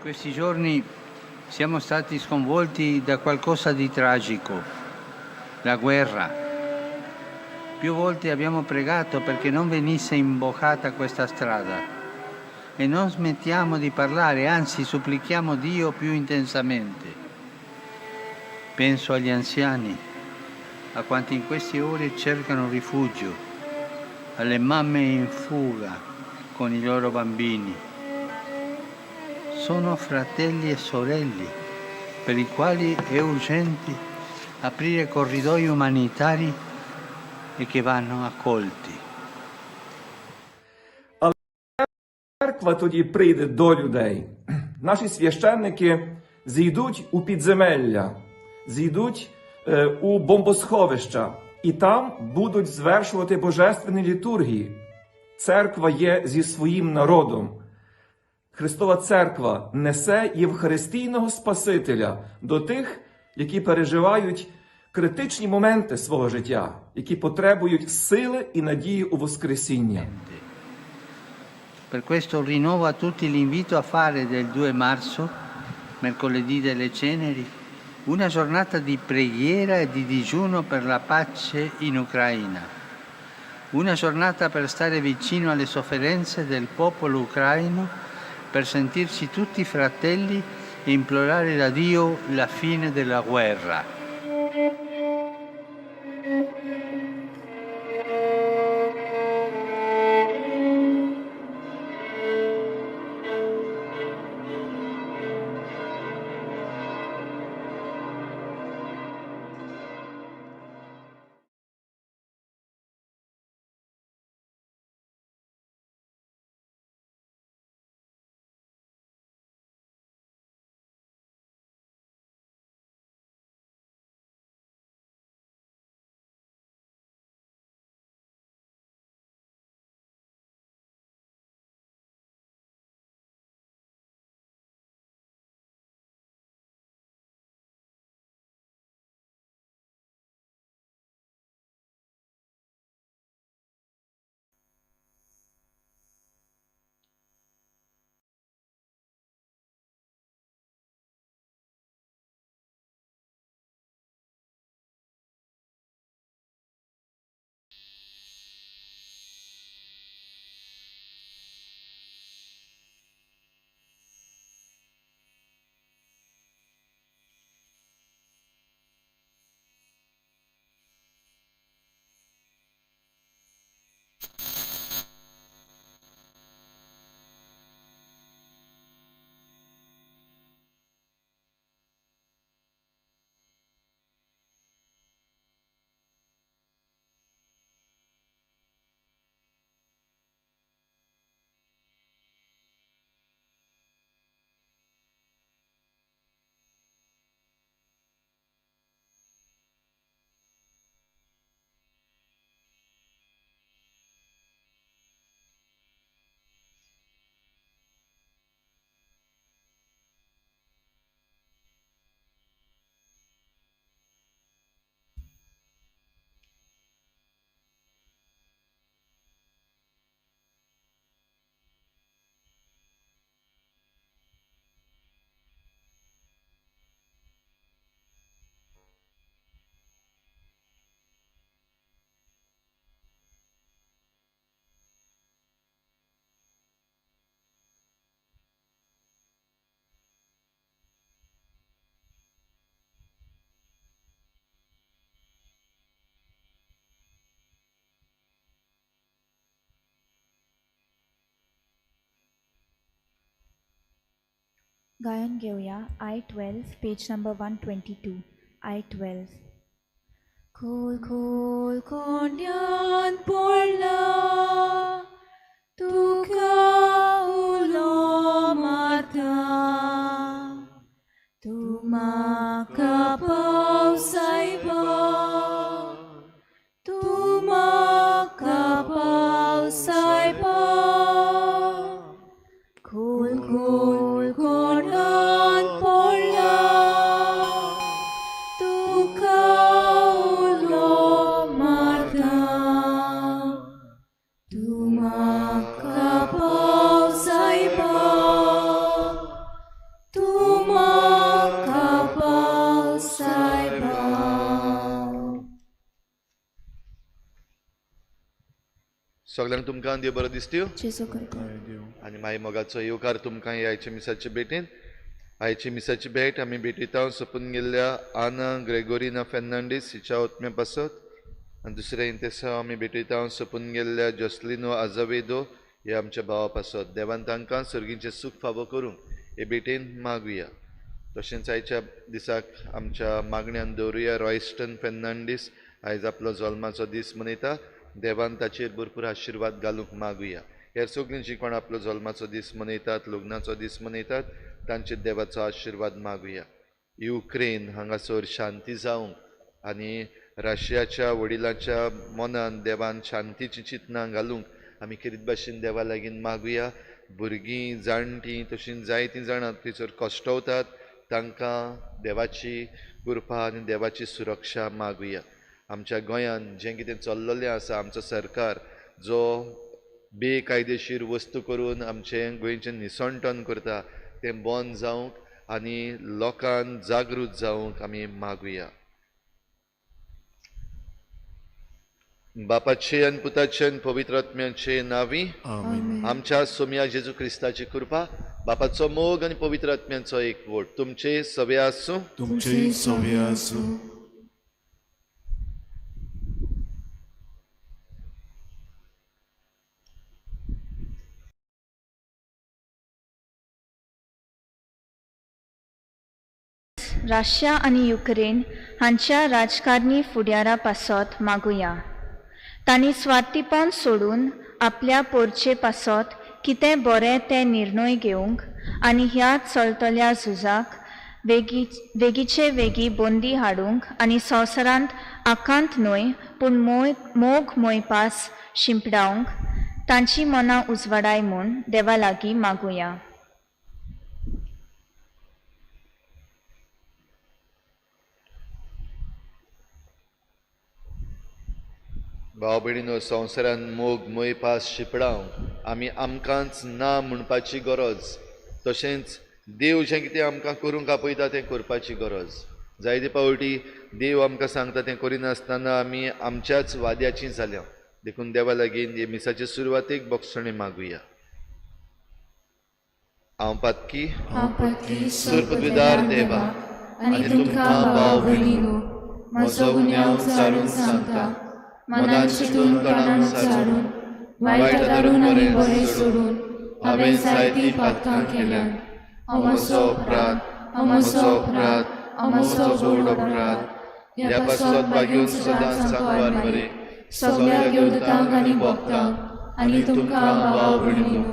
Questi giorni siamo stati sconvolti da qualcosa di tragico, la guerra. Più volte abbiamo pregato perché non venisse imboccata questa strada e non smettiamo di parlare, anzi supplichiamo Dio più intensamente. Penso agli anziani, a quanti in queste ore cercano rifugio, alle mamme in fuga con i loro bambini. Sono fratelli e sorelle per i quali è urgente aprire corridoi umanitari e che vanno accolti. Але церква тоді прийде до людей. Наші священники зійдуть у підземелля, зійдуть у бомбосховища і там будуть звершувати божественні літургії. Церква є зі своїм народом. Христова Церква несе Євхаристійного Спасителя до тих, які переживають критичні моменти свого життя, які потребують сили і надії у Воскресіння. Per questo rinnovo a tutti l'invito a fare del 2 marzo, mercoledì delle Ceneri, una giornata di preghiera e di digiuno per la pace in Ucraina. Una giornata per stare vicino alle sofferenze del popolo ucraino, per sentirci tutti fratelli e implorare da Dio la fine della guerra. गायन घेवया I 12, page number 122, I 12. खोल खोल कोंड्यान पडला तुका उलो मारता, तूं म्हाका पाव सायबा, तूं म्हाका पाव सायबा. खोल खोल कोंड्यान पडला तुका उलो मारता. सगल्यांक तुमकां देव बरो दिसत्यो जेजू करता. आनी मागीर मोगाचो येवकार तुमकां ह्या आयच्या मिसाचे भेटेन. आयची मिसाची भेट आमी भेटयता सोंपून गेल्ल्या आना ग्रेगोरिना फेर्नांडीस हिच्या ओतमे पासत आनी दुसरें इंतेसांव आमी भेटयता सोंपून गेल्ल्या जॉस्लिनो आजावेदो ह्या आमच्या भावा पासत. देवान तांकां सर्गीचें सूख फावो करूंक हे भेटेन मागुया. तशेंच आयच्या दिसाक आमच्या मागण्यान दवरुया रॉयस्टन फेर्नांडीस आयज आपलो जल्माचो दीस मनयता. देवान ताचेर भरपूर आशिर्वाद घालूंक मागुया. हेर सगळीं जीं कोण आपलो जल्माचो दीस मनयतात, लग्नाचो दीस मनयतात तांचेर देवाचो आशिर्वाद मागुया. युक्रेन हांगासर शांती जावंक आनी रशियाच्या वडिलांच्या मनान देवान शांतीची चिंतनां घालूंक आमी खेरीत भाशेन देवा लागीं मागुया. भुरगीं जाणटीं तशीं जायतीं जाणां थंयसर कश्टवतात तांकां देवाची कृपा आनी देवाची सुरक्षा मागुया. आमच्या गोंयान जें कितें चल्ललें आसा, आमचो सरकार जो बेकायदेशीर वस्तू करून आमचें गोंयचें निसणटण करता तें बंद जावंक आनी लोकांक जागृत जावंक आमी मागुया. बापाचे आनी पुताचे आनी पवित्र आत्म्याचे नांवी आमच्या सोमया जेजू क्रिस्ताची कृपा, बापाचो मोग आनी पवित्र आत्म्याचो एकवट तुमचे सवे आसूं. तुमचेय सवे आसूं. रशिया आनी युक्रेन हांच्या राजकारणी फुडारा पासत मागुया. तांणी स्वार्थीपण सोडून आपल्या पोरचे पासत कितें बरें तें निर्णय घेवंक आनी ह्या चलतल्या झुजाक वेगीचे वेगी बंदी हाडूंक आनी संवसारांत आकांत न्हय पूण मोग मोयपास शिंपडावंक तांची मनां उजवाडाय म्हूण देवा लागीं मागुया. भाव भयणीनो, संवसारान मोग मोयपास शिंपडावंक आमी आमकांच ना म्हणपाची गरज, तशेंच देव जें कितें आमकां करूंक आपयता तें करपाची गरज. जायते फावटी देव आमकां सांगता तें करिनासतना आमी आमच्याच वाद्याचीं जाल्या. देखून देवा लागीं हे मिसाचे सुरवातेक बक्षणी मागुया. हांव पातकी सुर्पविदार देवा आनी तुमकां भाव भयणीनो म्हजो गुन्यांव सारून सांगता, मनान चिंतून तणान सारून वायट धरून आनी बरें सोडून हांवें जायतीं पातकां केल्यात. म्हजो अपराध, म्हजो अपराध, म्हजो व्हड अपराध. ह्या पासत भाग्यून सदांच सांगवार मरे सगळ्या देवतांक आनी भक्तांक आनी तुमकां भाव भयणीनो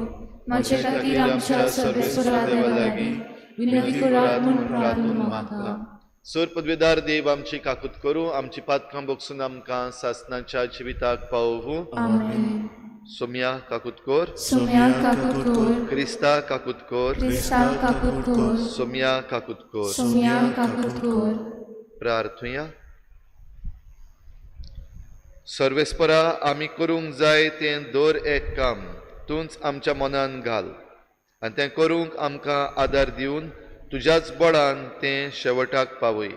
म्हजे खातीर आमच्या सर्वेस्वरा देवा लागीं विनंती करात म्हूण प्रार्थना मागता. सोर पदवेदार देव आमची काकूत करूं, आमची पातकां बगसून आमकां सासनाच्या जिविताक पावोवूं. आमेन. सोमया काकूत कर, सोम्या काकूत कर, क्रिस्ता काकूत कर, क्रिस्ता काकूत कर, सोमया काकूत कर. सोम्या काकूत कर. प्रार्थुया. सर्वेस्परा, आमी करूंक जाय तें दर एक काम तूंच आमच्या मनान घाल आनी तें करूंक आमकां आदार दिवन तुज्याच बळान तें शेवटाक पावय.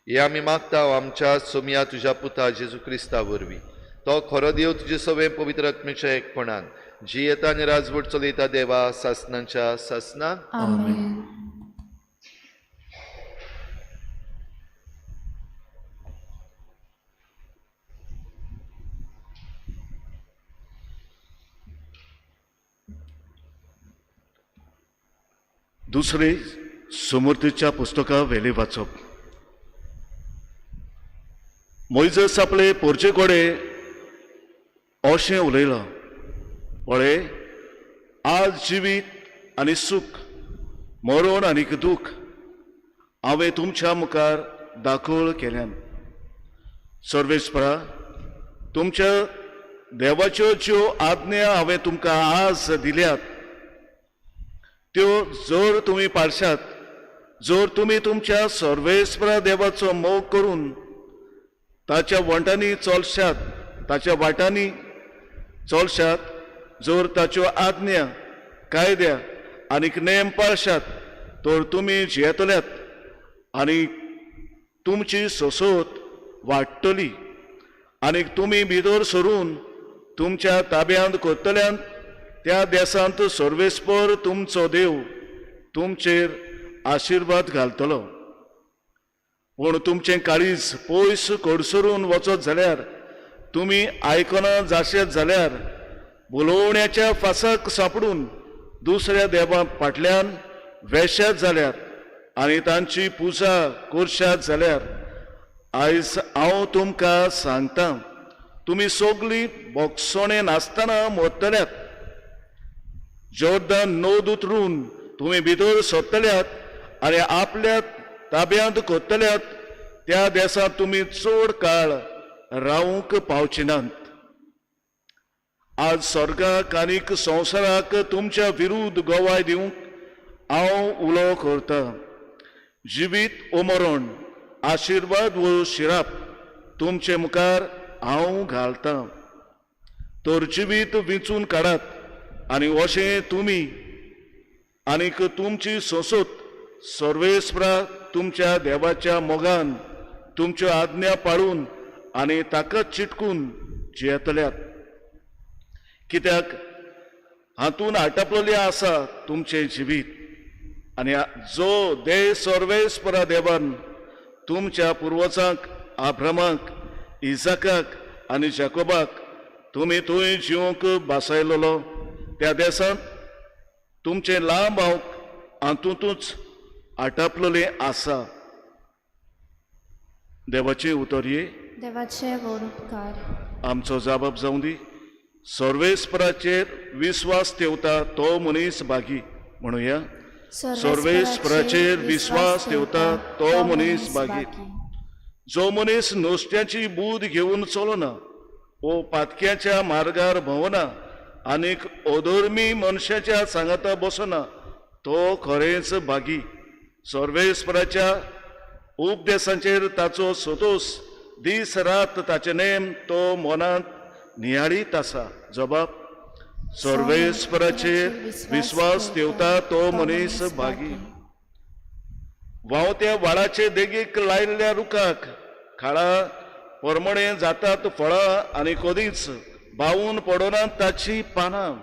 हें आमी मागता आमच्या सोमया तुज्या पुता जेजू क्रिस्ता वरवीं. तो खरो देव तुजे सवें पवित्र आत्मेच्या एकपणान जियेता आनी राजवट चलयता देवा सासनाच्या सासनाक. आमेन. दुसरे समर्थीच्या पुस्तका वेले वाचप. मोयजस आपले पोरचे कडेन अशें उलयलां, पळय आज जिवीत आनी सूख, मरण आनीक दूख हांवें तुमच्या मुखार दाखोळ केल्यान. सर्वेस्परा, तुमच्या देवाच्यो ज्यो आज्ञा हांवें तुमकां आज दिल्यात त्यो जर तुमी पाळशात, जर तुमी तुमच्या सर्वेस्परा देवाचो मोग करून ताच्या वंटांनी चलशात, ताच्या वाटांनी चलशात, जर ताच्यो आज्ञा कायद्या आनीक नेम पाळशात तर तुमी जियेतल्यात आनी तुमची सोसोत वाडटली आनीक तुमी भितर सरून तुमच्या ताब्यांत करतल्यान त्या देशांत सर्वेस्पर तुमचो देव तुमचेर आशिर्वाद घालतलो. पूण तुमचें काळीज पयस कडसरून वचत जाल्यार, तुमी आयकना जाशेत जाल्यार, बोलोवण्याच्या फासाक सांपडून दुसऱ्या देवा फाटल्यान वेशात जाल्यार आनी तांची पुजा करशात जाल्यार, आयज हांव तुमकां सांगता, तुमी सगळीं बोगसोणे नासतना मरतल्यात. जोर्दन नद उतरून तुमी भितर सरतल्यात आनी आपल्या ताब्यांत करतल्यात त्या देशांत तुमी चड काळ रावंक पावचे नात. आज स्वर्गाक आनीक संवसाराक तुमच्या विरुद्ध गवाय दिवंक हांव उलो करता. जिवीत ओ मरण, आशिर्वाद वो शिराप तुमचे मुखार हांव घालतां. तर जिवीत विंचून काडात आनी अशें तुमी आनीक तुमची संसद सर्वेस्परा तुमच्या देवाच्या मोगान तुमच्यो आज्ञा पाळून आनी ताका चिटकून जियेतल्यात. कित्याक हातून आटापलेलें आसा तुमचें जिवीत. आनी जो देव सर्वेस्परा देवान तुमच्या पुर्वजांक आब्रामाक, इजाकाक आनी जाकोबाक तुमी थंय जिवंक बासायलेलो त्या देशांत तुमचें लांब हांव हातूंतच आटापलेलें आसा. देवाचें उतर ये. देवाचे व्हड उपकार. आमचो जाबाब जावं दी. सर्वेस्पराचेर विस्वास ठेवता तो मनीस भागी म्हणुया. सर्वेस्पराचेर विस्वास ठेवता तो मनीस भागी. जो मनीस नुस्त्याची बूद घेवन चलना वो पातक्याच्या मार्गार भोंवना आनीक अधर्मी मनशाच्या सांगाता बसना तो खरेंच भागी. सर्वेस्पराच्या उपदेशांचेर ताचो सोतोस, दीस रात ताचे नेम तो मनांत नियाळीत आसा. जबाब, सर्वेस्पराचेर विस्वास ठेवता तो मनीस भागी. व्हांवत्या व्हाळाचे देगेक लायिल्ल्या रुखाक खाळा परमणे जातात फळां आनी कदीच बावून पडनात ताची पानां.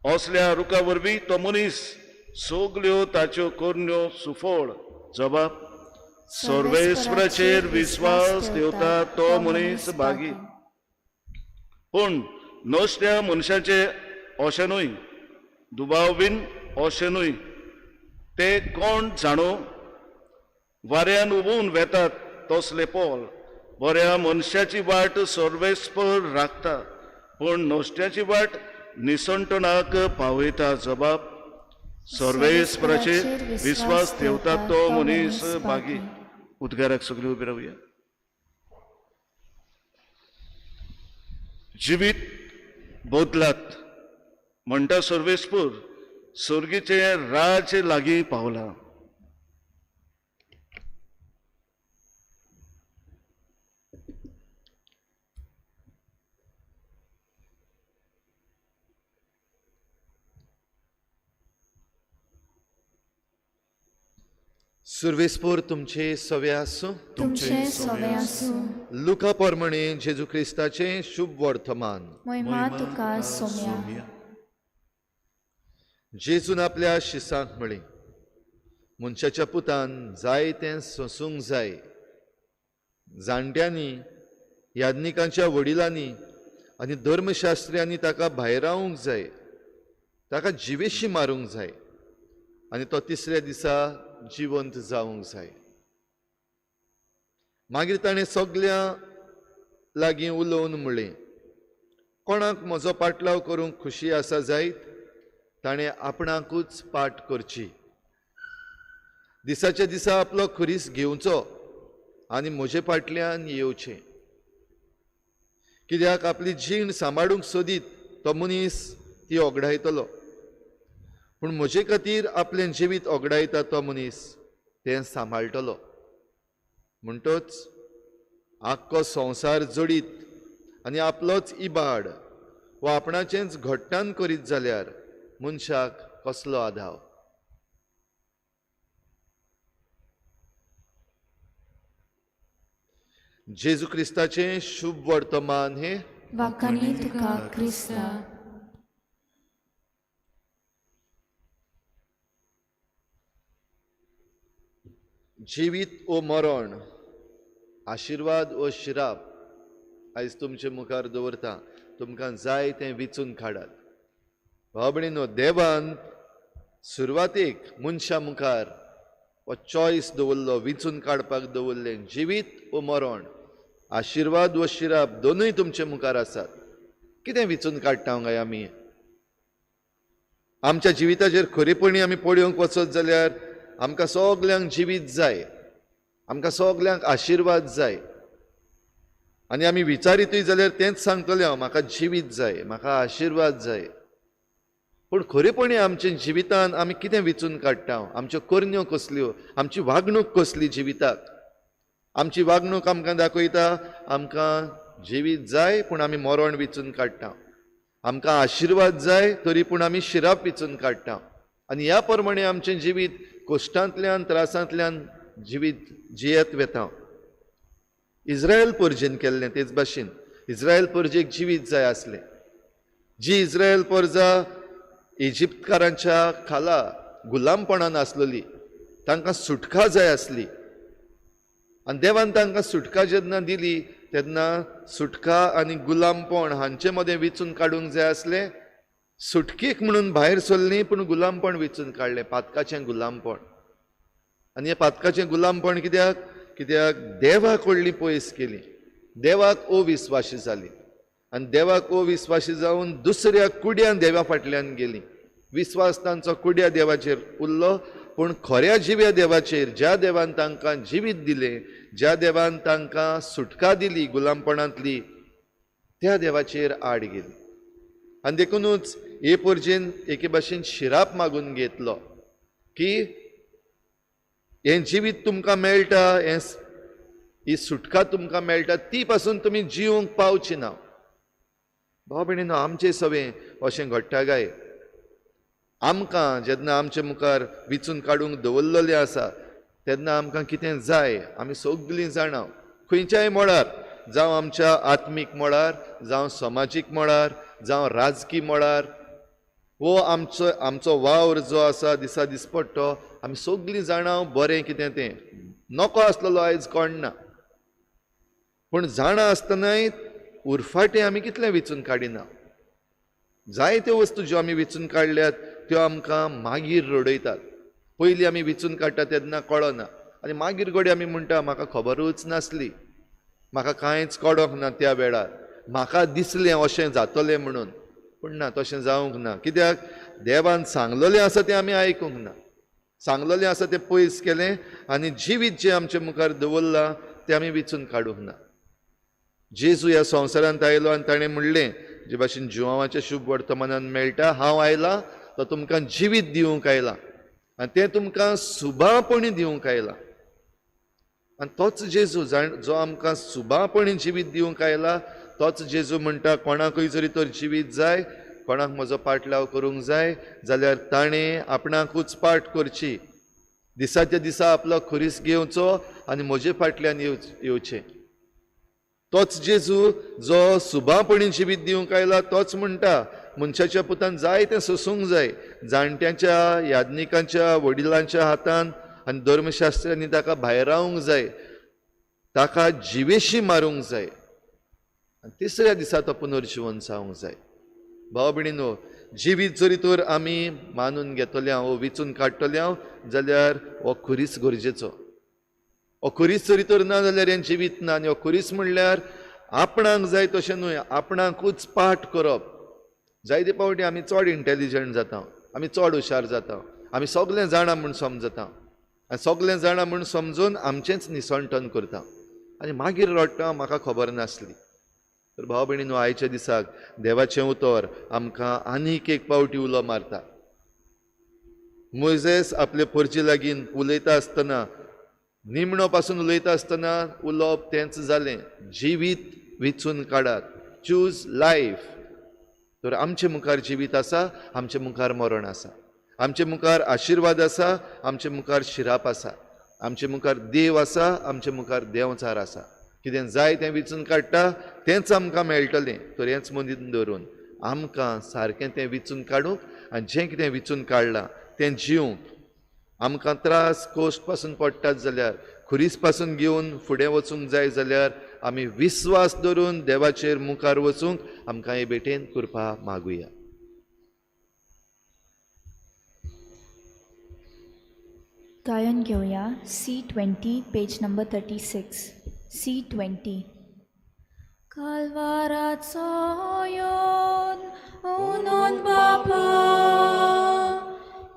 असल्या रुखा वरवीं तो मनीस सगल्यो ताच्यो करण्यो सुफळ. जबाब, सर्वेस्पराचेर विस्वास ठेवता तो मनीस भागी. पूण नसत्या मनशाचे अशें न्हय, दुबाव बीन अशें न्हय, ते कोण जाणो वाऱ्यान उबून वेतात तसले पोल. बऱ्या मनशाची वाट सर्वेस्पर राखता, पूण नश्ट्याची वाट निसणटणाक पावयता. जबाब, सर्वेस्पराचेर विस्वास ठेवता तो मनीस भागी. उद्गाराक सगळी उबी रावया. जिवीत बदलात म्हणटा सर्वेस्पर, सर्गीचें राज्य लागीं पावलां. सुर्वेस्पोर तुमचे सवे आसूं. तुमचे सवे आसूं. लुका प्रमाणे जेजू क्रिस्ताचें शुभ वर्तमान. महिमा तुका सोम्या. जेजून आपल्या शिसांक म्हळें, मनशाच्या पुतान जाय तें सोंसूंक जाय. जाणट्यांनी, याज्ञिकांच्या वडिलांनी आनी धर्मशास्त्र्यांनी ताका भायरावंक जाय, ताका जिवेशी मारूंक जाय आनी तो तिसऱ्या दिसा जिवंत जावंक जाय. मागीर ताणें सगल्या लागीं उलोवन म्हळें, कोणाक म्हजो पाटलाव करूंक खुशी आसा जायत ताणें आपणाकूच पाट करची. दिसाच्या दिसा आपलो खुरीस घेवचो आनी म्हजे फाटल्यान येवचें. कित्याक आपली जीण सांबाळूंक सोदीत तो मनीस ती ओगडायतलो, पूण म्हजे खातीर आपलें जिवीत ओगडायता तो मनीस तें सांबाळटलो. म्हणटच आख्खो संवसार जोडीत आनी आपलोच इबाड वा आपणाचेंच घट्टान करीत जाल्यार मनशाक कसलो आधाव? जेजू क्रिस्ताचें शुभ वर्तमान हें. वाखाणी तुका क्रिस्ता. जिवीत ओ मरण, आशिर्वाद ओ शिराप आयज तुमचे मुखार दवरता. तुमकां जाय तें विचून काडात. भाव भयणीनो, देवान सुरवातेक मनशा मुखार हो चॉयस दवरलो, विचून काडपाक दवरलें. जिवीत ओ मरण, आशिर्वाद वो शिराप दोनूय तुमचे मुखार आसात. कितें विचून काडटा काय आमी? आमच्या जिविताचेर खरेपणी आमी पळोवंक वचत जाल्यार आमकां सगल्यांक जिवीत जाय, आमकां सगल्यांक आशिर्वाद जाय. आनी आमी विचारितूय जाल्यार तेंच सांगतलें हांव, म्हाका जिवीत जाय, म्हाका आशिर्वाद जाय. पूण खरेपणी आमच्या जिवितान आमी कितें विचून काडटा? आमच्यो करण्यो कसल्यो, आमची वागणूक कसली जिविताक? आमची वागणूक आमकां दाखयता आमकां जिवीत जाय पूण आमी मरण विचून काडटा. आमकां आशिर्वाद जाय तरी पूण आमी शिराप विचून काडटा. आनी ह्या प्रमाणे आमचें जिवीत कश्टांतल्यान त्रासांतल्यान जिवीत जियेत वेता. इस्रायल परजेन केल्लें तेच भाशेन. इस्रायल परजेक जिवीत जाय आसलें. जी इस्रायल परजा इजिप्तकारांच्या खाला गुलामपणान आसलेली, तांकां सुटका जाय आसली. आनी देवान तांकां सुटका जेन्ना दिली तेन्ना सुटका आनी गुलामपण हांचे मदें विचून काडूंक जाय आसलें. सुटकेक म्हणून भायर सरलीं पूण गुलामपण विचून काडलें, पातकाचें गुलामपण. आनी हें पातकाचें गुलामपण कित्याक? कित्याक देवा कडली पयस केली, देवाक अविस्वाशी जाली. आनी देवाक अविस्वाशी जावन दुसऱ्या कुड्यान देवा फाटल्यान गेली. विस्वास तांचो कुड्या देवाचेर उरलो पूण खऱ्या जिव्या देवाचेर, ज्या देवान तांकां जिवीत दिलें, ज्या देवान तांकां सुटका दिली गुलामपणांतली, त्या देवाचेर आड गेली. आनी देखुनूच हे परजेन एके भाशेन शिराप मागून घेतलो की हें जिवीत तुमकां मेळटा, हें ही सुटका तुमकां मेळटा, ती पासून तुमी जिवंक पावची ना. भाव भयणीनो, आमचें सवें अशें घडटा काय? आमकां जेन्ना आमचे मुखार विचून काडूंक दवरलेलें आसा तेन्ना आमकां कितें जाय आमी सगळीं जाणां. खंयच्याय मळार, जावं आमच्या आत्मीक मळार, जावं समाजीक मळार, जावं राजकी मळार, वो आमचो आमचो वावर जो आसा दिसा दिसपट्टो, आमी सगळीं जाणां बरें कितें तें. नको आसलेलो आयज कोण ना, पूण जाणां आसतनाय उरफाटें आमी कितलें विचून काडिना. जायत्यो वस्तू ज्यो आमी विचून काडल्यात त्यो आमकां मागीर रडयतात. पयलीं आमी विचून काडटा तेन्ना कळना आनी मागीर घडये आमी म्हणटा म्हाका खबरूच नासली, म्हाका कांयच कळोंक ना त्या वेळार, म्हाका दिसलें अशें जातलें म्हणून. पूण ना, तशें जावंक ना. कित्याक? देवान सांगलेलें आसा तें आमी आयकूंक ना, सांगलेलें आसा तें पयस केलें आनी जिवीत जें आमचे मुखार दवरलां तें आमी विचून काडूंक ना. जेजू ह्या संवसारांत आयलो आनी ताणें म्हणलें, जे भाशेन जुवांवाच्या शुभ वर्तमानान मेळटा, हांव आयलां तो तुमकां जिवीत दिवंक आयलां आनी तें तुमकां सुबापणी दिवंक आयलां. आनी तोच जेजू जो आमकां सुबापणी जिवीत दिवंक आयला, तोच जेजू म्हणटा कोणाकूय जरी तर जिवीत जाय, कोणाक म्हजो पाटलाव करूंक जाय जाल्यार ताणें आपणाकूच पाट करची, दिसाच्या दिसा आपलो खुरीस घेवचो आनी म्हजे फाटल्यान येवचें. तोच जेजू जो सुबापणी जिवीत दिवंक आयला तोच म्हणटा मनशाच्या पुतान जाय तें सोसूंक जाय, जाणट्यांच्या, याज्ञिकांच्या, वडिलांच्या हातान आनी धर्मशास्त्र्यांनी ताका भायरावंक जाय, ताका जिवेशी मारूंक जाय आनी तिसऱ्या दिसा तो पुनर्जिवन जावंक जाय. भाव भयणीनो, जिवीत जरी तर आमी मानून घेतले हांव, विचून काडटले हांव जाल्यार हो खुरीस गरजेचो. हो खुरीस जरी तर ना जाल्यार हें जिवीत ना. आनी हो खुरीस म्हणल्यार आपणाक जाय तशें न्हय, आपणाकूच पाठ करप. जायते फावटी आमी चड इंटेलिजंट जाता, आमी चड हुशार जाता, आमी सगळें जाणा म्हूण समजता आनी सगळें जाणा म्हूण समजून आमचेंच निसणटन करता आनी मागीर रडटा म्हाका खबर नासली. तर भाव भयणीनो, आयच्या दिसाक देवाचें उतर आमकां आनीक एक पावटी उलो मारता. मोयजेस आपले परजे लागीं उलयता आसतना, निमणो पासून उलयता आसतना उलोवप तेंच जालें, जिवीत विचून काडात, चूज लायफ. तर आमचे मुखार जिवीत आसा, आमचे मुखार मरण आसा, आमचे मुखार आशिर्वाद आसा, आमचे मुखार शिराप आसा, आमचे मुखार देव आसा, आमचे मुखार देंवचार आसा. कितें जाय तें विचून काडटा तेंच आमकां मेळटलें. तर हेंच मदीं दवरून आमकां सारकें तें विचून काडूंक आनी जें कितें विचून काडलां तें जिवंक आमकां त्रास कोश्ट पासून पडटात जाल्यार खुरीस पासून घेवन फुडें वचूंक जाय जाल्यार आमी विस्वास दवरून देवाचेर मुखार वचूंक आमकां हे भेटेन कृपा मागुया. गायन घेवया C20 page number 36. C20. कालवाराचो येवन उनोन बापा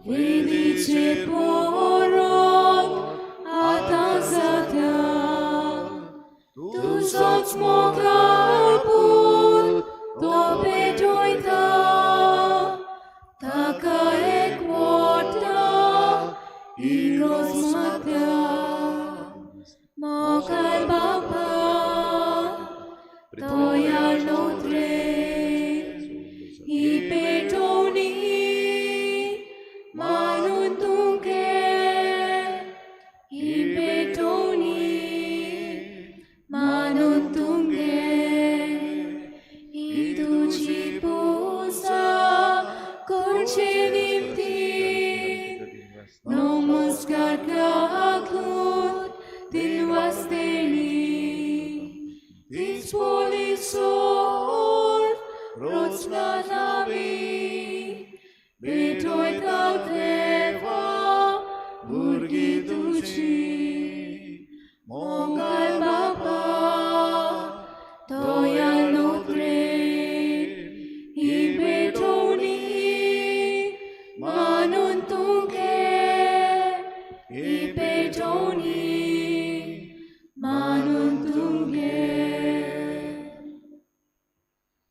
वेदीचेर पोरोन आतां जात्या तुजोच मोगाळ पूत तो पेटयता ताका एक वोटा इगोज मात्या मोगाळ बापा तोया लोत्रे ही पेटोवणी मानून तुगे ही पेटोवणी मानून तुगे ही तुजी पुजा करचे निमतीन नमस्कार काकूत दिन वास्तेणी तीच बोली सोर रोचना नावी भेटोयता देवा भुरगीं तुजी मोगाळ बापा तोया लोत्रे ही पेटोवणी मानून तुगे ही पेटोवणी मानून तुगे.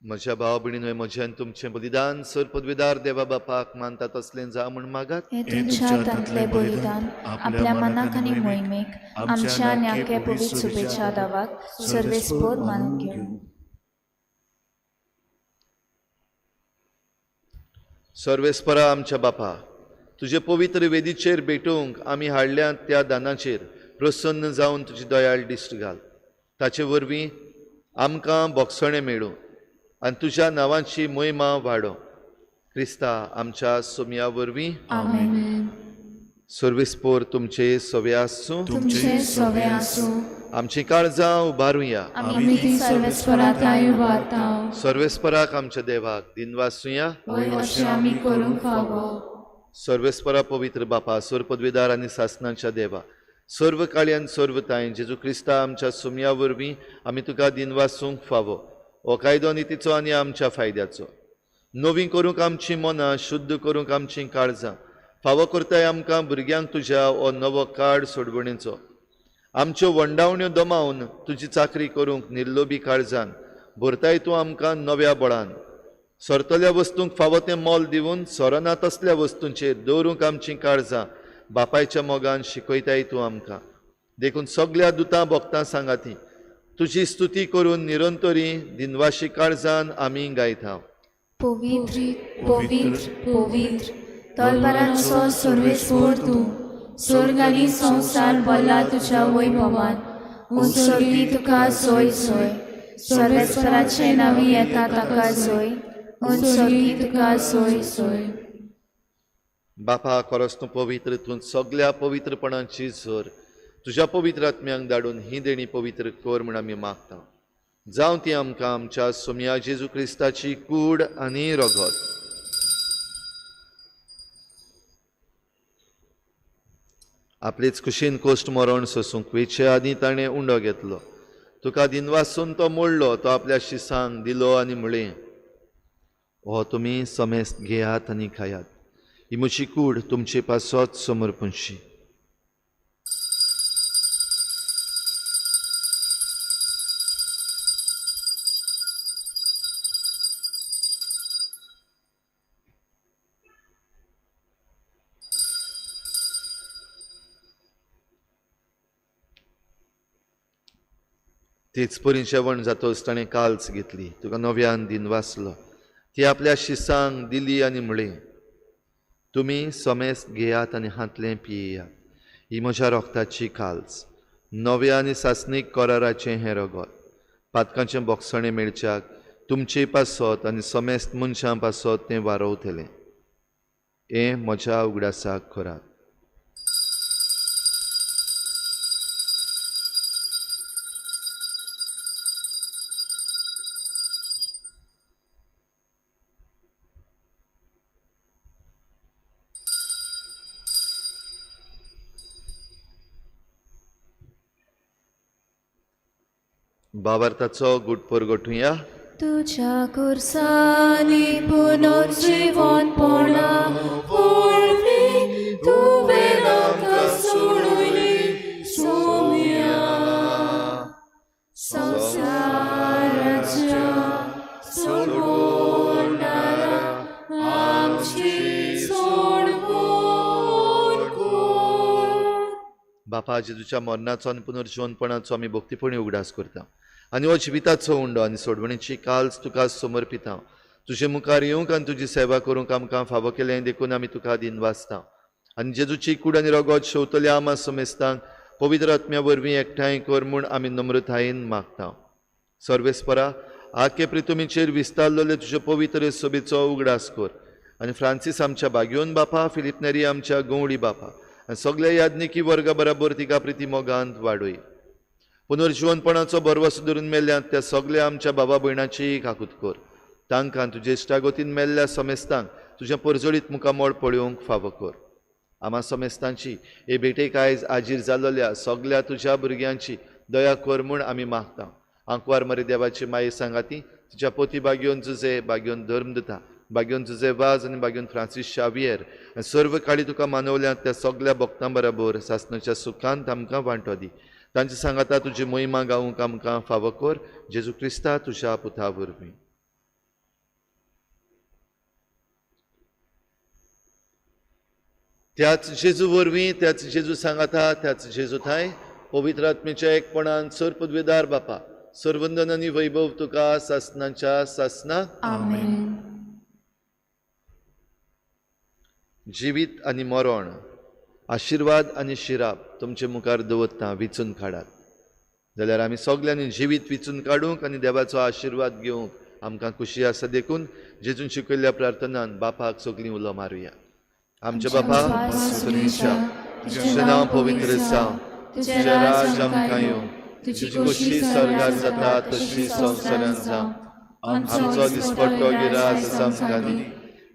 म्हज्या भाव भयणीन म्हजें आनी तुमचें बलिदान सर पदवीदार देवा बापाक मानता तसलें जावं म्हूण मागात. हे तुमच्या हातांतलें बलिदान आपल्या मनाक आनी मोहिमेक आमच्या आनी आख्या पवित्र शुभेच्छा दावाक सर्वेस्पोर मानून घेवं. सर्वेस्परा आमच्या बापा तुजे पवित्र वेदीचेर भेटूंक आमी हाडल्यात त्या दानाचेर प्रसन्न जावन तुजी दयाळ दिश्ट घाल. ताचे वरवीं आमकां बोगसणें मेळूं आनी तुज्या नांवाची मोहिमा वाडोवं. क्रिस्ता आमच्या सोमया वरवीं. आमेन. सर्वेस्पोर तुमचे सवे आसूं. तुमचे सवे आसूं. आमची काळजां उबारुया. आमी ती सर्वेस्पराताय उबारता. सर्वेस्पराक आमच्या देवाक दिनवासुया. वय अशें आमी करूंक फावो. सर्वेस्परा पवित्र बापा सर्व पदवीदार आनी सासनाच्या देवा सर्व काळी आनी सर्व तांय जेजू क्रिस्ता आमच्या सुमया वरवीं आमी तुका दिनवासूंक फावो. हो कायदो नितीचो आनी आमच्या फायद्याचो नवीं करूंक आमचीं मनां शुद्ध करूंक आमचीं काळजां फावो करताय आमकां भुरग्यांक तुज्या हो नवो काळ सोडवणेचो. आमच्यो वंडावण्यो दमावन तुजी चाकरी करूंक निर्लोभी काळजान भरताय तूं आमकां नव्या बळान. सरतल्या वस्तूंक फावो तें मोल दिवन सोरना तसल्या वस्तूंचेर दवरूंक आमचीं काळजां बापायच्या मोगान शिकयताय तूं आमकां. देखून सगल्या दुतां भोगतां सांगाती तुजी स्तुती करून निरंतरी दिनवाशी काळजान आमी गायता. पवित्र पवित्र पवित्र तलवारांचो सर्वेस्पोर तूं स्वर्ग आनी संवसार भरला तुज्या वैभवान. उत्सर्गी तुका सोय सोय सर्वेस्पराचे नांवी येता ताका जोय. उत्सर्गी तुका सोय सोय. बापा खरोच तूं पवित्र तूं सगल्या पवित्रपणाची झर तुज्या पवित्र आत्म्यांक धाडून ही देणी पवित्र कर म्हूण आमी मागता. जावं ती आमकां आमच्या सोमया जेजू क्रिस्ताची कूड आनी रगत. आपलेच कुशीन कोश्ट मरण सोसूंक वेचे आदीं ताणें उंडो घेतलो. तुका दिनवासून तो मोडलो. तो आपल्या शिसांक दिलो आनी म्हळें हो तुमी समेस्त घेयात आनी खायात. ही म्हजी कूड तुमचे पासत समर्पणशी. तेच परी जेवण जातोच ताणें काल्स घेतली. तुका नव्यान दिनवासलो. ती आपल्या शिसांक दिली आनी म्हळें तुमी समेस्त घेयात आनी हांतलें पियेयात. ही म्हज्या रोगताची काल्स. नव्या आनी सासणीक कराराचें हें रगत पातकांचें बोगसणें मेळच्याक तुमचे पासत आनी समेस्त मनशां पासत तें वारोवतलें. हें म्हज्या उगडासाक करात. बाबार्थाचो गुटपोर गोठुया. तुझ्या खुर्सांनी पुनर्जीवनपणा वरवीं तुवें आमकां सोडयली सोम्या. संवसाराच्या सोडवणारा आमची सोडवण कर. बापा, जेजूच्या मरणाचो आनी पुनर्जीवनपणाचो आमी भक्तीपणी उगडास करता आनी हो जिविताचो उंडो आनी सोडवणीची काल्स तुका समर्पिता. तुजे मुखार येवंक आनी तुजी सेवा करूंक आमकां फावो केलें देखून आमी तुका दिनवासता. आनी जेजूची कूड आनी रगत शेवतल्या आमा समेस्तांक पवित्र आत्म्या वरवीं एकठांय कर म्हूण आमी नम्रतायेन मागता. सर्वेस्परा, आखे प्रितुमीचेर विस्तारलेले तुजे पवित्र सभेचो उगडास कर आनी फ्रांसीस आमच्या बागयोन बापा, फिलीप नेरी आमच्या गंवडी बापा आनी सगल्या याज्ञिकी वर्गा बराबर तिका प्रिती मोगांत वाडय. पुनर्जीवनपणाचो भरवसो धरून मेल्ल्यात त्या सगल्या आमच्या बाबा भयणाची काकूत कर. तांकां तुजे इश्टागतीन मेल्ल्या समेस्तांक तुज्या परजळीत मुखामळ पळोवंक फावो कर. आमा समेस्तांची हे भेटेक आयज आजीर जाल्ल्या सगल्या तुज्या भुरग्यांची दया कर म्हूण आमी मागता. आंकवार मरे देवाची माये सांगाती तुज्या पोती बागयोन जुजे, बागयोन धर्म दिता, बागयोन जुजे वाज आनी बागयोन फ्रांसीस शावियर आनी सर्व काळी तुका मानवल्यात त्या सगल्या भक्तां बराबर सासणाच्या सुखांत आमकां वांटो दी. तांचे सांगाता तुजी महिमा गावूंक आमकां फावो कर. जेजू क्रिस्ता तुज्या पुता वरवीं. त्याच जेजू वरवीं, त्याच जेजू सांगाता, त्याच जेजू थांय पवित्र आत्मेच्या एकपणान सर पदवेदार बापा, सर्वंदन आनी वैभव तुका सासणाच्या सासना. आमेन. जिवीत आनी मरण, आशिर्वाद आनी शिराप तुमचे मुखार दवरता, विचून काडात. जाल्यार आमी सगल्यांनी जिवीत विचून काडूंक आनी देवाचो आशिर्वाद घेवंक आमकां खुशी आसा देखून जेजून शिकयल्ल्या प्रार्थनान बापाक सगलीं उलो मारुया. आमच्या बापा सर्वेश्वरा, तुजें नांव पवित्र जावं, तुजें राज आमकां येवं, तुजी खोशी स्वर्गार जाता तशी संवसारांत जावं. आमचो दिसपट्टो गिरास आमकां दी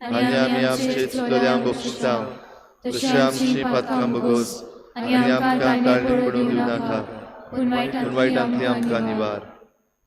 आनी आमी आमचे चुकल्यांक बक्षिता तशें आमची पातकां बगोस आनी आमकां ताळणी पडूंक दिवं नाका, पूण वायटांतली आमकां निवार.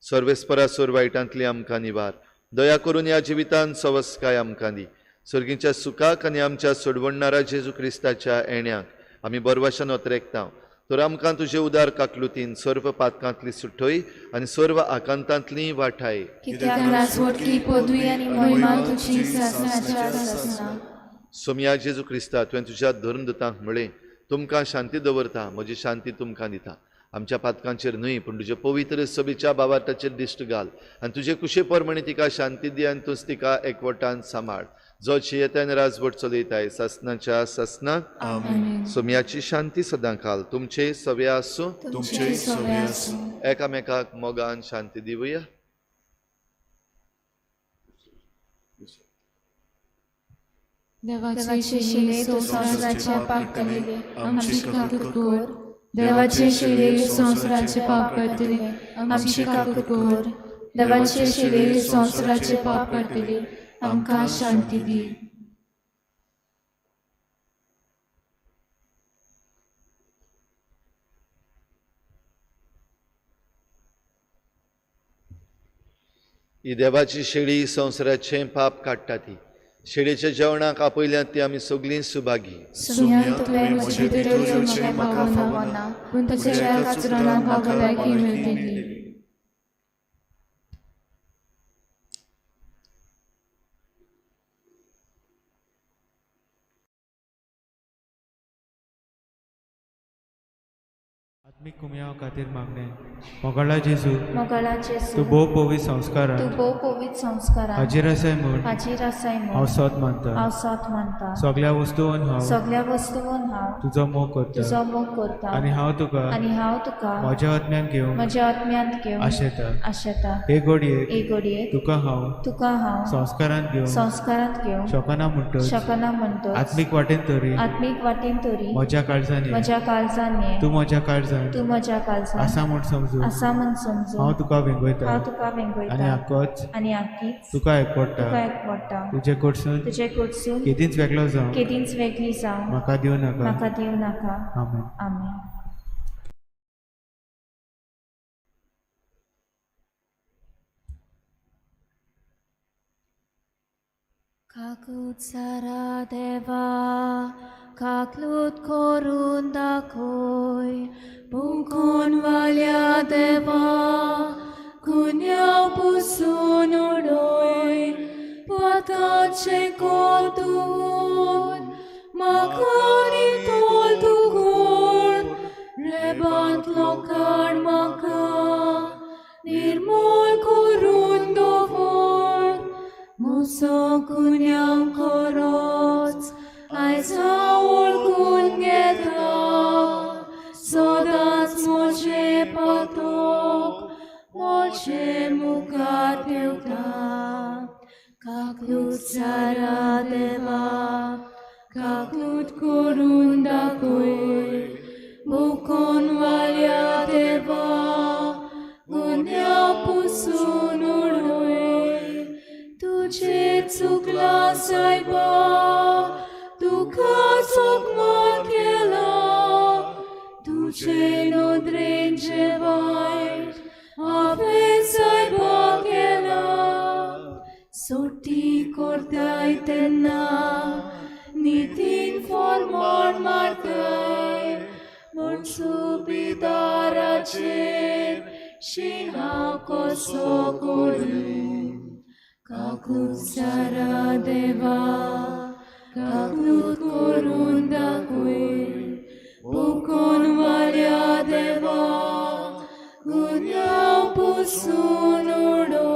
सर्वेस्परा सोर वायटांतली आमकां निवार. दया करून ह्या जिवितान सवस्काय आमकां दी. सर्गीच्या सुखाक आनी आमच्या सोडवणणारा जेजू क्रिस्ताच्या येण्याक आमी बरवाशान ओतरेकता. तर आमकां तुजे उदार काकलुतीन सर्व पातकांतली सुटय आनी सर्व आकांतांतली वाठाय. कित्याक राजवटकी पदवी आनी महिमा तुजी सासणाच्या सासणा. सोमया जेजू क्रिस्ता, तुवें तुज्या धर्मदूतांक म्हळें, तुमकां शांती दवरता, म्हजी शांती तुमकां दिता. आमच्या पातकांचेर न्हय पूण तुजे पवित्र सभेच्या बाबार्थाचेर दिश्ट घाल आनी तुजे कुशे प्रमाणे तिका शांती दी आनी तूंच तिका एकवटान सांबाळ, जो जियेता आनी राजवट चलयताय सासणाच्या सासणाक. आमेन. सोमयाची शांती सदां काल तुमचे सवे आसूं. तुमचे सवे आसूं. एकामेकाक मोगान शांती दिवया. देवाचे शिले तूं संवसाराचे पाप काडटले, आमची काकूत कर. देवाचे शिले संवसाराचे पाप काडटले, आमची काकूत कर. देवाचे शिले संवसाराचे पाप काडटले, आमकां शांती दी. ही देवाची शेळी संवसाराचें पाप काडटा ती शेळीच्या जेवणाक आपयल्यात ती आमी सगलीं सुभागी. सुम्या, तुवें म्हजे भितर येवचें म्हाका फावना, पूण तुज्या एका उतरान म्हाका भलायकी मेळटली. आत्मीक कुमयाव खातीर मागणें. मोगाळा जेजू, मोगाळा जेजू, तूं भोव पवित्र संस्कारान तूं भोव पवित्र संस्कारान हाजीर आसाय म्हूण हाजीर आसाय हांव म्हूण सोद मानता. हांव सोद मानता. सगळ्या वस्तून हांव सगळ्या वस्तून हांव तुजो मोग करता तुजो मोग करता आनी हांव तुका आनी हांव तुका म्हज्या आत्म्यान घेवंक म्हज्या आत्म्यांत घेवन आशेता. आशेता. हे घडयेक हे घडयेक तुका हांव तुका हांव संस्कारान घेवंक संस्कारांत घेवंक शकना म्हणटच शकना म्हणटच आत्मीक वाटेन तरी आत्मीक वाटेन तरी म्हज्या काळजान ये. म्हज्या काळजान ये. तूं म्हज्या काळजान तूं म्हज्या काळजान आसा म्हूण समजून आसा म्हूण समजून हांव तुका वेंगयता हांव तुका आनी वेंगयता आकोच आनी आकीच तुका एकवडटा. तुका एकवडटा. तुजे कडसून तुजे कडसून केदींच वेगळो जावं केदींच वेगळी जावं म्हाका दिवं नाका. म्हाका दिवं नाका. आमेन. आमेन. काकूत सारा देवा, काकलूत करून दाखय, बुकोन वाल्या देवा, गुन्यांव पुसून उडय, पाताचें कोतून म्हाका नितळ तूं कर, रेबांतलो काड म्हाका निर्मूल करून दवर, म्हजो गुन्यांव खरोच आयज हांव वळखून घेता, सदांच म्हजें पातक म्हजे मुखार ठेवता. काकलूत सारा देवा, काकलूत करून दाखय, बुकोन वाल्या देवा, गुन्यांव पुसून उडय, तुजें चुकलां सायबा, तुका चकमक केला, तुजे नदरेन जें वायट हांवें सायबा केलां, सोटी करताय तेन्ना नितीन फॉर्मोण मारताय, म्हूण सुबेदाराचेर शिहांव कसो करूं. काकूत सारा देवा, काकूत करून दाखय, बुकोन वाल्या देवा, गुन्यांव पुसून उडय.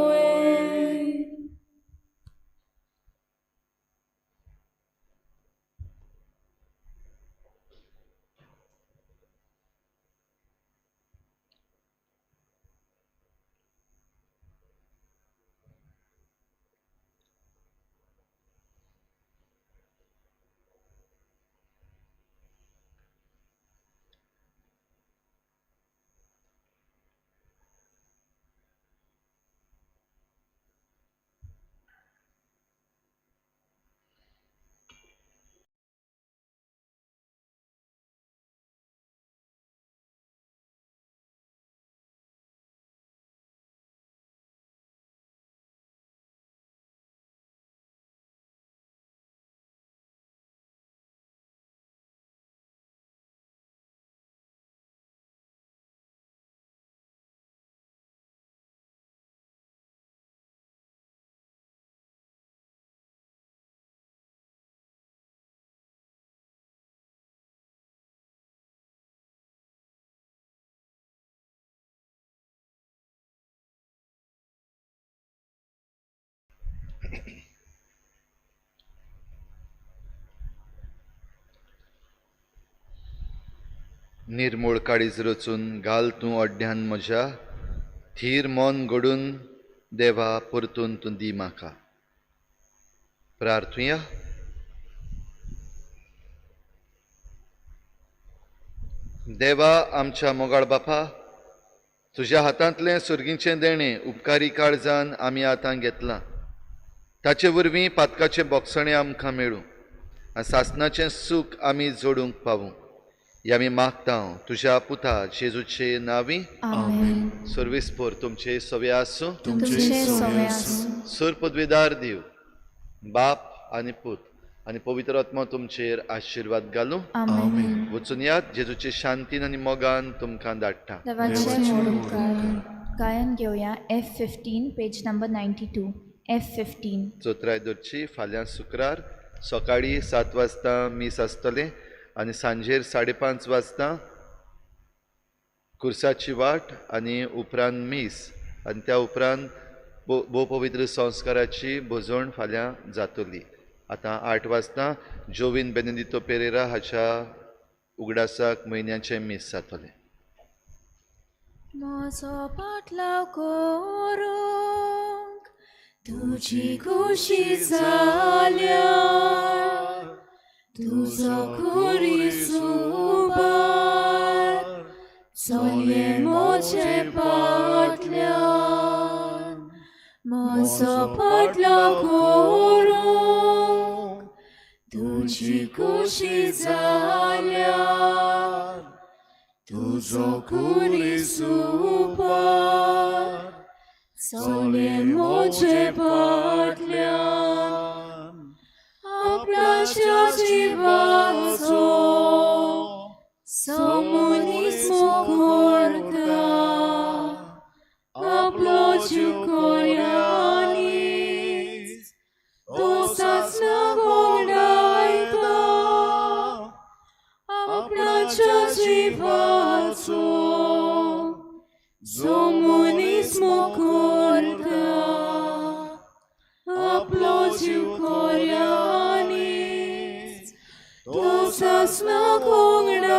निर्मूळ काळीज रचून घाल तूं अड्ड्यान म्हज्या, थीर मन घडून देवा परतून तूं दी म्हाका. प्रार्थुया. देवा आमच्या मोगाळ बापा, तुज्या हातांतलें सुर्गीचें देणें उपकारी काळजान आमी आतां घेतलां, ताचे वरवीं पातकाचें बोगसणें आमकां मेळूं आनी सासणाचें सूख आमी जोडूंक पावूं, ही आमी मागता तुज्या पुता जेजूचे नांवी. आमेन. सर्वीस पोर तुमचे सवे आसूं. तुमचे सवे आसूं. सुर पदवीदार दिव बाप आनी पूत आनी पवित्र आत्मा तुमचेर आशिर्वाद घालूं. आमेन. वचून यात जेजूचे शांतीन आनी मोगान तुमकां धाडटा. देवाचे मोड उपकार. गायन घेवया F15 page number 92. F15. चोत्राय दवरची. फाल्यां शुक्रार सकाळीं 7 वाजता मीस आसतलें आनी सांजेर 5:30 वाजता खुर्साची वाट आनी उपरांत मीस आनी त्या उपरांत भोवपवित्र संस्काराची भोजवण फाल्यां जातली. आतां 8 वाजता जोवीन बेनेदितो पेरेरा हाच्या उगडासाक म्हयन्याचें मीस जातलें. म्हजो पाटलाव करूंक तुजी खुशी जाल्या, तुजो खुरीस उबार चलये म्हजे फाटल्यान. म्हजो पाटलाव करूंक तुजी खुशी जाल्या, तुजो खुरीस उबार चलये म्हजे फाटल्यान. आपणाच्या जिवाचो समनीस करता, आपलो जीव कोऱ्यानीच तो सासणा गोंडायता. आपणाच्या जिवाचो जो मनीस करता, आपलो जीव कोऱ्यानीच तो सासणा गोंडायता.